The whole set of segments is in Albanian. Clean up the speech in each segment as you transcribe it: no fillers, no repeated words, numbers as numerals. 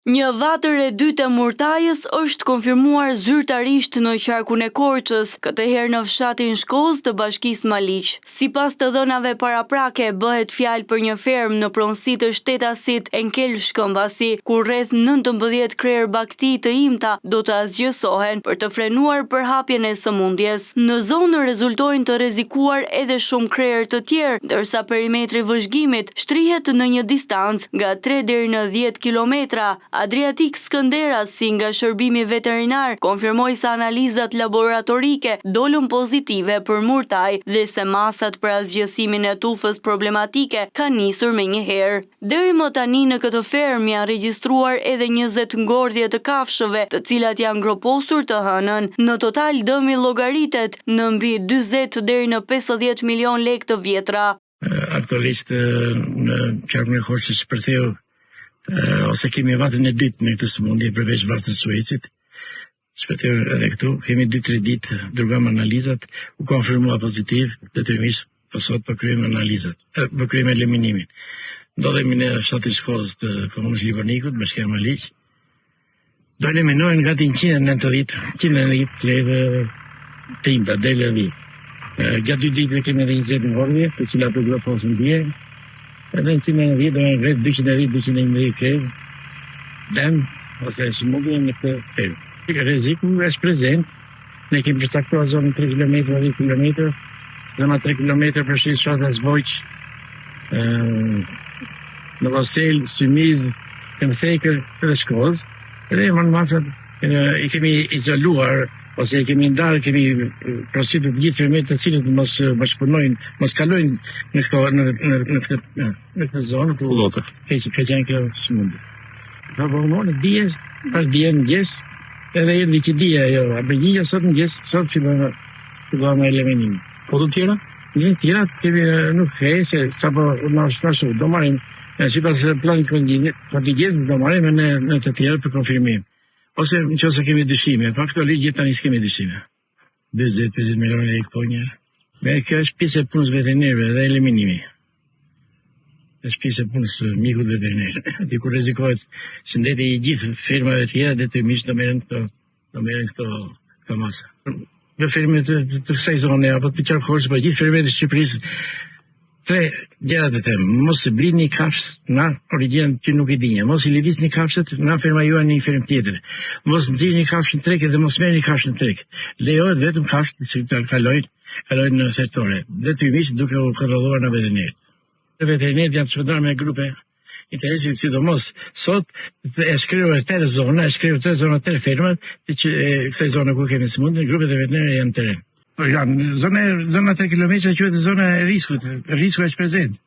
Një vatër e dytë e murtajës është konfirmuar zyrtarisht në qarkun e Korçës, këtë herë në fshatin Shkozë të bashkisë Maliq. Sipas të dhënave paraprake, bëhet fjalë për një fermë në pronësi të shtetasit Enkel Shkëmbasi, ku rreth 19 krerë bagëti të imta do të asgjësohen për të frenuar përhapjen e sëmundjes. Në zonë rezultojnë të rrezikuar edhe shumë krerë të tjerë, ndërsa perimetri i vëzhgimit shtrihet në një distancë nga tre deri në dhjetë kilometra, Adriatik Skënderasi nga shërbimi veterinar konfirmoi se analizat laboratorike dolën pozitive për murtajë dhe se masat për asgjësimin e tufës problematike kanë nisur menjëherë. Deri më tani në këtë fermë janë regjistruar edhe 20 ngordhje të kafshëve, të cilat janë groposur të hënën. Në total dëmi llogaritet në mbi 40 deri në 50 milionë lekë të vjetra. Aktualisht në qarkun e Korçës shpërtheu ose kemi vatrën e dytë me këtë sëmundje përveç vatrës së Suezit. Shpërtheu edhe këtu, kemi 2-3 ditë dërguam analizat, u konfirmua pozitiv, detyrimisht po sot po kryejmë analizat, po kryejmë eliminimin. Ndodhemi në fshatin Shkozë të komunës Libonikut, bashkia Maliq. Do eliminohen gati 190, 190 krerë të imta, dele dhe dhi. Gjatë dy ditëve kemi edhe 20 ngordhje, të cilat u groposën dje. Edhe 190 do në rreth 210, 211 krerë dëm ose sëmundje në këtë fermë. Rreziku është prezent, ne kemi përcaktuar zonën 3 km, 10 km, zona 3 km përfshin fshatrat Zbojq, Novosel, Symiz, Këmthekër dhe Shkozë, dhe janë masat i kemi izoluar ose i kemi ndarë, kemi porositur të gjithë fermerët të cilët mos bashkëpunojnë, mos kalojnë në këto në në në këtë në këtë zonë ku ka ka qenë kjo sëmundje. Po po në dje, pas dje në mëngjes, edhe erdhi që dje ajo, a përgjigja sot në mëngjes, sot fillon fillon me eliminimin. Po të tjera? Në të tjera kemi nuk ke se sapo na është ashtu, do marrim sipas planit kontingjencës do marrim në në të tjera për konfirmim. Ose në qoftë se kemi dyshime, pa këto ligje tani s'kemi dyshime. 40-50 milionë lekë po një. Me kjo është pjesë e punës veterinerëve dhe eliminimi. Është pjesë e punës së mjekut veteriner. Aty ku rrezikohet shëndeti i gjithë fermave të tjera, detyrimisht do merren këto do merren këto këto masa. Në fermet të, të, të kësaj zone apo të qarkut Korçës, po gjithë fermerët e Shqipërisë, tre gjëra të them, mos blini kafshë nga origjinë që nuk i dini, mos i lëvizni kafshët nga ferma juaj në një fermë tjetër, mos nxirrni kafshë në treg dhe mos merrni kafshë në treg. Lejohet vetëm kafshët të cilat kalojnë kalojnë në thertore, detyrimisht duke u kontrolluar nga veterinerët. Veterinerët janë të shpërndarë me grupe interesi sidomos sot e shkruar tërë zona, e shkruar tërë zona tërë fermat të që e kësaj zone ku kemi sëmundjen, grupet e veterinerëve janë në terren. Po janë zona zona 3 km quhet zona e riskut, risku është prezent.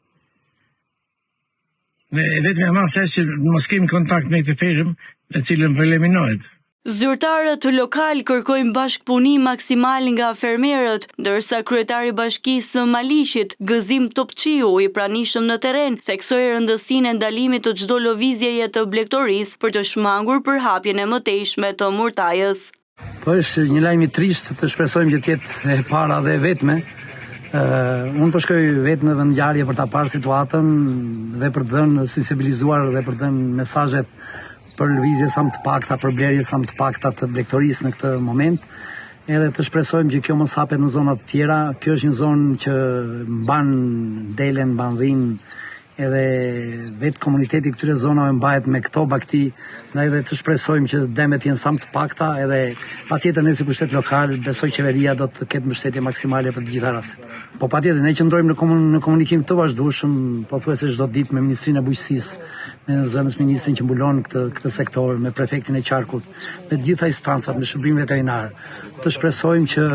Ne e vetmja masë është që mos kemi kontakt me këtë fermë, në cilën po eliminohet. Zyrtarët lokalë kërkojnë bashkëpunim maksimal nga fermerët, ndërsa kryetari i Bashkisë së Maliqit, Gëzim Topçiu, i pranishëm në terren, theksoi rëndësinë e ndalimit të çdo lëvizjeje të blegtorisë për të shmangur përhapjen e mëtejshme të murtajës. Po është një lajm i trishtë, të shpresojmë që të jetë e para dhe e vetme. Unë po shkoj vetë në vendngjarje për ta parë situatën dhe për të dhënë sensibilizuar dhe për të dhënë mesazhet për lëvizje sa më të pakta, për blerje sa më të pakta të blegtorisë në këtë moment. Edhe të shpresojmë që kjo mos hapet në zona të tjera. Kjo është një zonë që mban delen, mban dhinë, edhe vetë komuniteti i këtyre zonave mbahet me këto bagëti, ndaj edhe të shpresojmë që dëmet të jenë sa më të pakta, edhe patjetër ne si pushtet lokal, besoj qeveria do të ketë mbështetje maksimale për të gjitha rastet. Po patjetër ne qëndrojmë në komun, në komunikim të vazhdueshëm, pothuajse çdo ditë me Ministrinë e Bujqësisë, me zëvendësministrin që mbulon këtë këtë sektor, me prefektin e qarkut, me të gjitha instancat, me shërbimin veterinar. Të shpresojmë që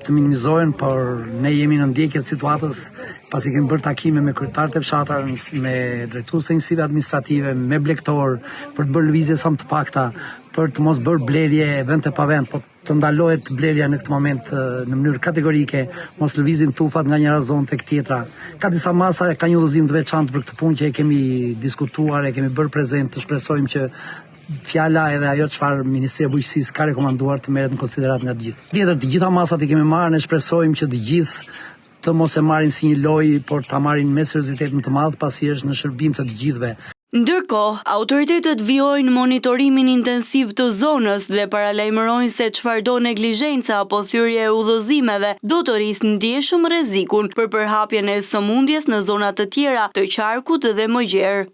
të minimizohen, por ne jemi në ndjekje të situatës, pasi kemi bërë takime me kryetarët e fshatrave, me drejtues të njësive administrative, me blegtorë, për të bërë lëvizje sa më të pakta, për të mos bërë blerje vend e pa vend, po të ndalohet blerja në këtë moment në mënyrë kategorike, mos lëvizin tufat nga njëra zonë tek tjetra. Ka disa masa, ka një udhëzim të veçantë për këtë punë që e kemi diskutuar, e kemi bërë prezent, të shpresojmë që fjala edhe ajo çfarë Ministria e Bujqësisë ka rekomanduar të merret në konsideratë nga të gjithë. Tjetër, të gjitha masat i kemi marrë, ne shpresojmë që të gjithë të mos e marrin si një lojë, por ta marrin me seriozitet më të madh, pasi është në shërbim të të gjithëve. Ndërkohë, autoritetet vijojnë monitorimin intensiv të zonës dhe paralajmërojnë se çfarëdo neglizhence apo thyerje e udhëzimeve do të rrisë ndjeshëm rrezikun për përhapjen e sëmundjes në zona të tjera të qarkut dhe më gjerë.